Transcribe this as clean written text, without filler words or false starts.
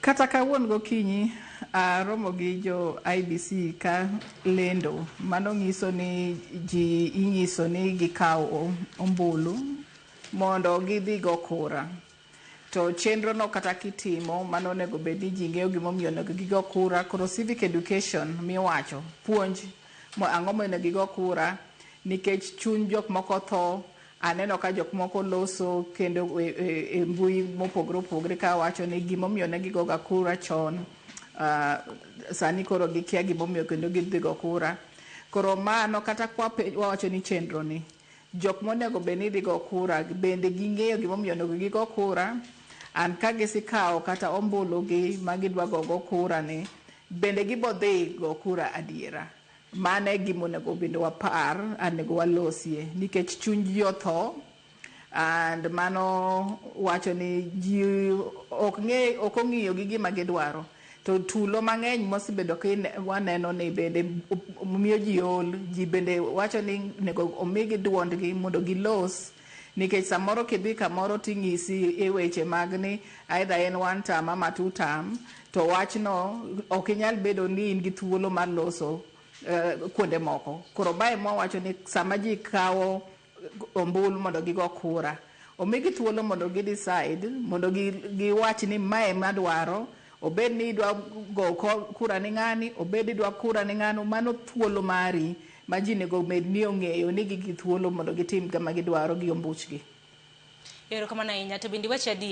Kata kawuono gokinyi aromo gi jo IEBC ka lendo, mano nyiso ni ji inyiso ni gikaw ombulu mondo gidhi go kura. To chenro no kata kitimo, mano onego bed ni ji ng'eyo gimomiyo onego gigo kura. Koro civic education miwacho, puonj ang'o monego gigo kura, nikech chuny jok moko tho. Aneno ka jok moko loso kendo e mbui mopogore opogore ka wacho ni gimomiyo ne gigoga kura chon, sani koro gikia gimomiyo kendo gidhi go kura. Koro mano kata kwa wawacho ni chenro ni jok monego bed ni dhi go kura bende ging'eyo gimomiyo onego gigo kura, and ka gisekawo kata ombulu gi ma gidwa gogo kura ni, bende gibo dhi go kura adiera. Mano e gima onego bende wapar, onego walosie, nikech chuny ji otho, and mano wacho ni ji ok ng'e, ok ong'iyo gi gima gidwaro. To tulo mang'eny mosebedo ka waneno ni bende miyo ji ol. Ji bende wacho ni onego omigi duondgi mondo gilos, nikech samoro kidhi kamoro ting'isi e weche mag ni either en one term ama two term, to wachno ok inyal bedo ni in gi thuolo mar loso kuonde moko. Koro mae mwawacho ni sama ji kawo ombulu mondo gigo kura, omigi thuolo mondo gi decide, mondo giwach ni mae madwaro, obed ni idwa go kura ni ng'ani, obed idwa kura ni ng'ano, mano thuolo mari ma ji onego bed ni ong'eyo ni gigi thuolo mondo gitim gama gidwaro gi ombuchgi. Erokamano ahinya. To bende iwacho adier.